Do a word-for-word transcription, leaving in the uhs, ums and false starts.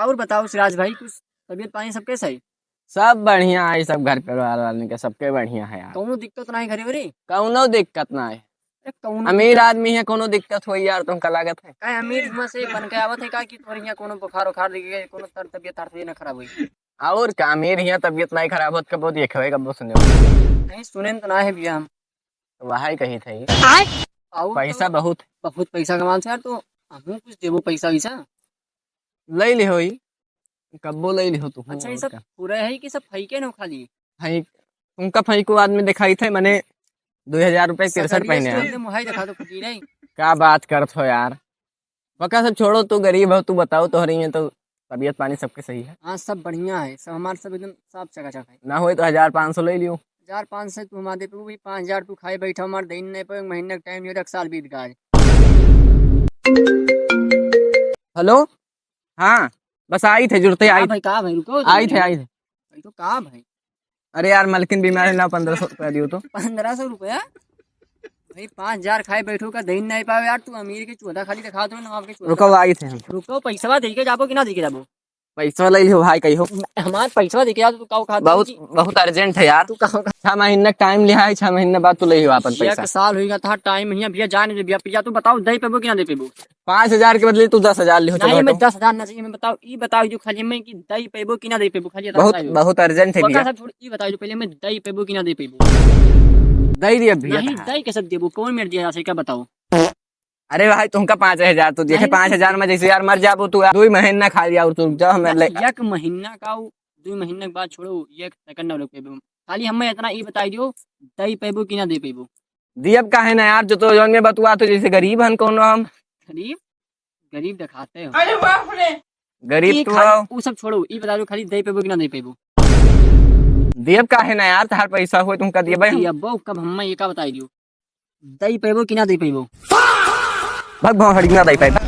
और बताओ सिराज भाई, कुछ तबीयत पानी सब कैसा है? सब बढ़िया है, सब घर परिवार वाले के सबके बढ़िया है यार। कौनो दिक्कत ना है घरे वरे? कौनो दिक्कत ना है। ए, कौनो अमीर दिक्कत? आदमी है, कौनो दिक्कत होई यार, तुमका लागत है? काहे अमीर हुआ से बन के आवत है का कि तोर यहाँ कौनो बुखार उखार देखे, कौनो तर तबीयत तार तबीयत ना खराब होई? और का, अमीर यहाँ तबीयत नहीं खराब होत, कबो देखे, कबो सुने। नहीं सुने तो ना है भैया हम। तो वही कही थे। और पैसा तो बहुत। बहुत पैसा कमाल से यार, तो हमहू कुछ देबो पैसा वैसा। ले ले होई, कब्बो ले ले हो तू। अच्छा, ये सब पूरा है कि सब फेंके न खाली? फेंक, तुमका फेंको आदमी दिखाई थे, मैंने दो हजार रुपए के T-shirt पहने हैं। मुहाई दिखा दो फकीर है। क्या बात करत हो यार? पक्का सब छोड़ो, तू गरीब हो, तू बताओ, तोहरे यहाँ तो तबीयत पानी सबके सही है? हाँ, सब बढ़िया है, सब हमारे सब एकदम साफ चकाचक है। ना होई तो हजार पाँच सौ ले लियो। हजार पाँच सौ तू हमारे दे पे, वही पाँच हजार तू खाए बैठा, हमारे दिन नहीं पे, महीने का टाइम, ये एक साल बीत गया है। हेलो, हाँ, बस आई थे, जुड़ते का आई थे। भाई, का भाई, रुको, आई थे, आई थे। भाई, तो का भाई? अरे यार, मलकिन बीमार है ना, पन्द्रह सौ रुपया दियो तो। पन्द्रह सौ रुपया? भाई, पाँच हजार खाए बैठो का दे ही नहीं पाओ यार, तू अमीर के चोदा खाली दिखा दो ना, आपके चोदा। रुको, आई थे हम। रुको, पैसवा दे के जाबो कि ना दे के जाबो? पैसवा ले लियो भाई, कहियो। हमार पैसवा दे के जाओ, तू का खा बहुत, बहुत urgent है यार। तू का छह महीने का टाइम लिया है, छह महीने बाद तू ले लियो अपन पैसा। एक साल होइगा था टाइम, भैया, भैया, जाने दे भैया, भैया, तू बताओ, दे पेबो कि ना दे पेबो? पाँच हजार के बदले तू दस हजार लियो, चलो नहीं, मैं हटो। दस हजार ना चाहिए, मैं बताओ, ई बताओ जो खाली मैं कि दे पेबो कि ना दे पेबो, खाली इतना बहुत, बताओ। बहुत urgent है पक्का भैया। सब छोड़, ई बताओ जो पहले मैं दे पेबो कि ना दे पेबो? दे दिया भैया, नहीं, कहाँ? दे कैसे देबो? कौन मेरे दिया से क्या बताओ? अरे भाई, तुमका पाँच हजार तो देखे, नहीं, पाँच हजार में जैसे यार मर जाबो तू यार, दो ही महीना खा लिया और तू रुक जाओ, हमें ना, ले। एक महीना का वो, दो महीना के बाद छोड़ो, एक सेकंड ना रुक पेबो। खाली हमें इतना ई बताई दियो, दे पेबो कि ना दे पेबो? दियब काहे ना यार, जो तो जौन में बतुआ तो जैसे गरीब हन कौनो हम। गरीब? गरीब दिखाते हो। अरे बाप रे। गरीब ई तो खाली हो। ऊ सब छोड़ो, ई बता दो खाली दे पेबो कि ना दे पेबो? दियब काहे ना यार, तहार पैसा होए तुमका दियबे हम। दियबो कब, हमें ये का बताई दियो? दे पेबो कि ना दे पेबो? भाग भौंसड़ी, ना दे पेबो।